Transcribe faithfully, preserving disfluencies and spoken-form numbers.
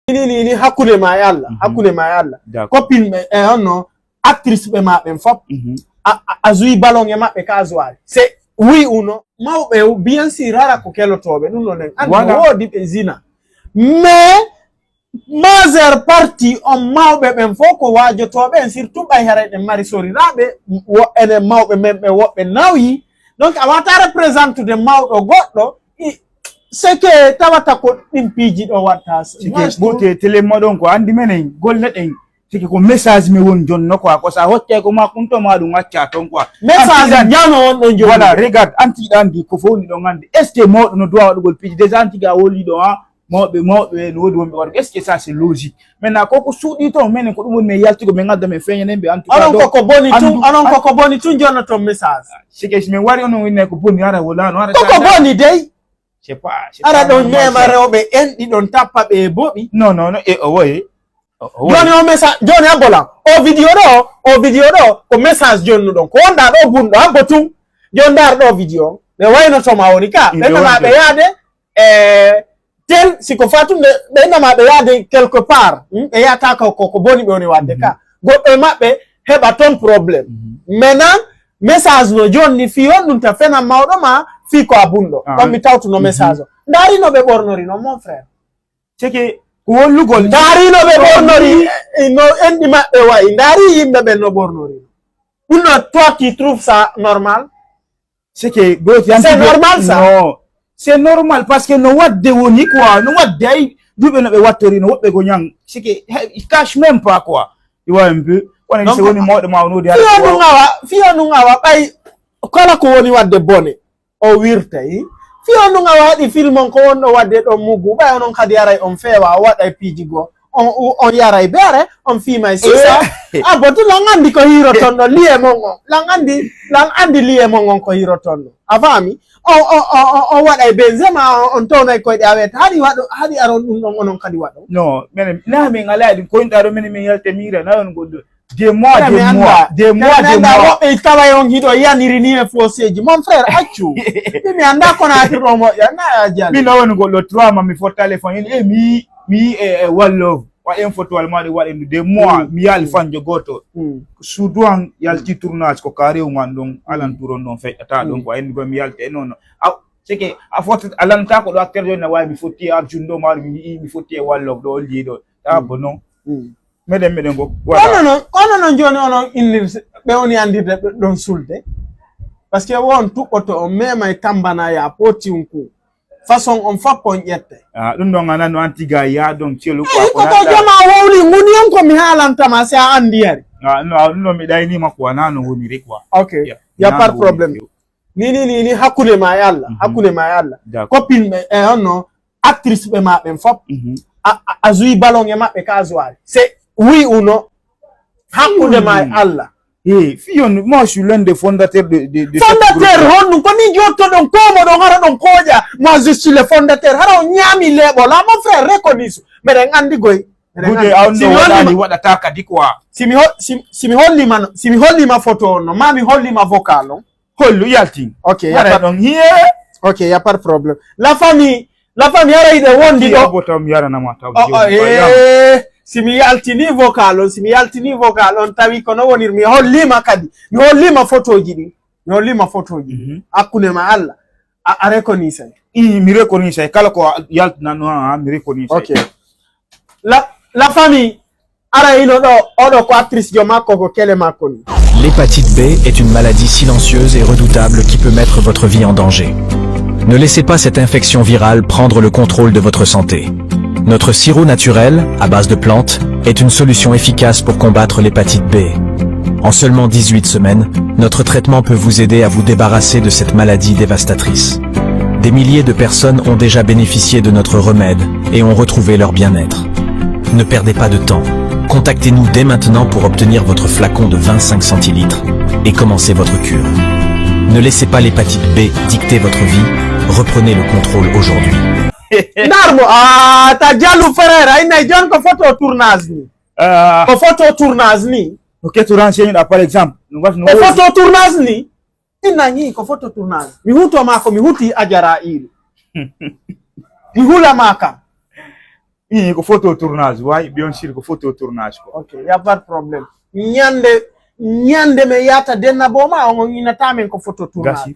Ni, ni, ni, hakkunde ma e Allah, hakkunde ma e Allah. D'accord. Copine ɓe, e on no, actrice ɓe ma ɓen fop. Mhm. A, a, a joué ballon e maɓɓe ka a jouaali. C'est oui ou non? Mawɓe, bien sûr, hara ko kelotooɓe, ɗum ɗon en anndi. Voilà. Woodi ɓe zina. Mais, majeure partie on mawɓe ɓen fof ko waajotooɓe en, surtout ɓay haray ɗen mari soriraaɓe, wo-, enen mawɓe men ɓe woɓɓe nawyi. Donc, a wata représentude mawɗo goɗɗo, i-, c'est que tawata ko ɗin piiji ɗo watta. C'est que moi, je ɓurte télé moɗon ko anndi menen, golle ɗen, c'est que ko message mi won jonno quoi, ko sa hoccay ko ma kunto ma ɗum acca ton quoi. Message. Anti ɗan-, jano on ɗon joni. Voilà, regarde, anti ɗan di ko fof ni ɗon anndi. Est-ce que mawɗo no duwa waɗugol piiji? Déjà anti ga woli ɗo, ha? Mawɓe, mawɓe, no woodi wonɓe waɗugol. Est-ce que ça, c'est logique? Maintenant, ko ko suuɗi ton, menen ko ɗum woni men yaltugo, men ngadda men feeñanen ɓe, en tout cas. Onon ɗo, ko ko boni tun, andu-, onon ko an-, ko boni tun jonnoton message. C'est que si men wari onon winne ko boni, hara wala no, hara koko sa-, boni dey. C'est pas, c'est ara pas ɗon normal, nema ça. Rewɓe en ɗi ɗon tappa ɓe e boɓi. Non, non, non, e o woye. O, o woye. Joni o message, joni a gola. O vidéo ɗo, o vidéo ɗo, ko message jonnuɗon. Ko wonɗa ɗo bunɗo, habbo tun. Joni ndar ɗo vidéo. Ɓe wayno to ma woni ka. Ɓe ɓe nama wonde. Ɓe yaade, e, tel, si ko fatum ɓe, ɓe nama ɓe yaade quelque part. Hmm? Ɓe yata ko, ko, ko boni ɓe woni wadde ka. Mhm. Goɗɗo e maɓɓe heɓa ton problème. Mhm. Maintenant, message no jonni fii on ɗum ta fenan mawɗo ma fii ko a bunɗo. Ah. Ɗon mi tawtuno message o. Ndari no ɓe ɓornori non, mon frère. C'est que ko hollugol. Ndaari no ɓe ɓornori, eh, no enɗi maɓɓe wa'i. Ndaari yimɓe ɓen no ɓornori. Ɗum no, toi, tu trouves ça normal? C'est que, bro, c'est normal, ça? Non. C'est normal parce que no wadde woni quoi. No wadde ay duɓe no ɓe wattori no woɓɓe go ñang. C'est que, hey, il cache même pas quoi. Tu vois un peu? Kono donc, si woni mawɗo ma, on wodi fiyo ɗum awa, fiyo ɗum awa, ɓay kala ko woni wadde bone. O wirtay. Fii on ɗum a waɗi film on ko wonɗo waɗde ɗon mugu, ɓay onon kadi aray on feewa, o waɗay piiji goo. On, on yaray beere, on fiimay sisa. Eh. A botu lan anndi ko hiiroton ɗon, liye mon on. Lan anndi, lan anndi liye mon on ko hiiroton ɗon. A faami? On, on, on, on, on waɗay Benzema, on, on townay koyɗe a weta. Haɗi waɗo, haɗi aron ɗum ɗon onon kadi waɗo. Non, menen, na min alaa ɗum, ko inɗa ɗo menen min yalta miira, na on goɗɗo. Des mois, des mois, des mois, des mois. Woɓɓe taway on hiɗo yaniri ni e fooseeji. Mon frère, accu. Mi, mi anndaa ko naati ɗo moƴƴa, na a jali. Min o woni goɗɗo trois mois mi fotta téléphone. E mi, mi, e, e, wallo. Wa en photo wal maɗo waɗen des mois, mm, mi yaali, mm, fanjo gooto. Mm. Suudu an yalti tournage ko carré man ɗon, mm, alentour on ɗon feƴƴata ɗon, mm, ko en ko mi yalti e non. Aw, c'est que a fotta, a lanta ko ɗo acteur joni na wawi mi fotti e arjun ɗo, maɗo mi yi'i mi fotti e wallo ɗo, o liɗo. Ah, mm, bon, non. Mm. Meɗen, meɗen go. Voilà. Kono non, kono non joni onon innir, ɓe woni andirde ɓe ɗon sulde. Parce que won tuɓɓoto on mema e tambana ya poti on ku. Façon on fappo on ƴette. Ah, ɗum ɗon anan no anti ga ya ɗon celu. Eh, ko ko jama wowli nguni on ko mi haalantama si a andi yari. Ah, non, ah, ɗum ɗon mi ɗaynima ko wona no woniri quoi. Ok. Ya, y a pas de problème. Ni, ni, ni, ni, hakkunde ma e Allah, mhm, hakkunde ma e Allah. D'accord. Copine ɓe, eh, on no, actrice ɓe ma ɓen fop. Mhm. A, a, a joué ballon e maɓɓe ka a jouaali. C'est oui ou non? Hakkunde ma e Allah. Eh, fiyon, moi, je suis l'un des fondateurs de, de, de cette groupe. Fondateur, honɗum ko ni jottoɗon, ko moɗon hara ɗon kooƴa. Moi, je suis le fondateur. Hara on ñaami leeɓol. Ah, mon frère, reconnaisse. Meɗen andi goy. Meɗen andi. Gude, a on no waɗani, waɗata kadi quoi. Si mi ho-, si, si mi hollima no, si mi hollima photo on no, ma mi hollima vocal on. Hollu yaltin. Ok, y a pas, ɗon hiye. Ok, y a pas de problème. La famille, la famille, ara iɗe wondi ɗo. Abo taw mi yaranama taw. Oh, oh, eh, si mi yaltini vocal on, si mi yaltini vocal on, tawi ko no wonir mi hollima kadi. Mi hollima photoji ɗin. Mi hollima photoji ɗin. Mhm. Hakkunde ma Allah. A, a reconnaissay. I, mi reconnaissay. Kala ko a yaltinanno, ha, mi reconnaissay. Ok. La, la famille, ara ino ɗo, oɗo ko actrice jo makko, ko kele makko ni. L'hépatite B est une maladie silencieuse et redoutable qui peut mettre votre vie en danger. Ne laissez pas cette infection virale prendre le contrôle de votre santé. Notre sirop naturel, à base de plantes, est une solution efficace pour combattre l'hépatite B. En seulement dix-huit semaines, notre traitement peut vous aider à vous débarrasser de cette maladie dévastatrice. Des milliers de personnes ont déjà bénéficié de notre remède et ont retrouvé leur bien-être. Ne perdez pas de temps. Contactez-nous dès maintenant pour obtenir votre flacon de vingt-cinq centilitres et commencez votre cure. Ne laissez pas l'hépatite B dicter votre vie. Reprenez le contrôle aujourd'hui. Ndarmo, ah, ta jalu frère, ay nay jon ko photo tournage ni. Ah. Ko photo tournage ni. No ketu renseigné ɗa, par exemple. No wat-, no ko woodi photo tournage ni. Inna ni ko photo tournage. Mi huto ma ko mi huti Ajara Ilu. Mi hula ma kam. Ii, ko photo tournage, way, bien sûr, ko photo tournage ko. Ok, y a pas de problème. Ñande, ñande me yata denna boma, on inata men ko photo tournage. Gasi,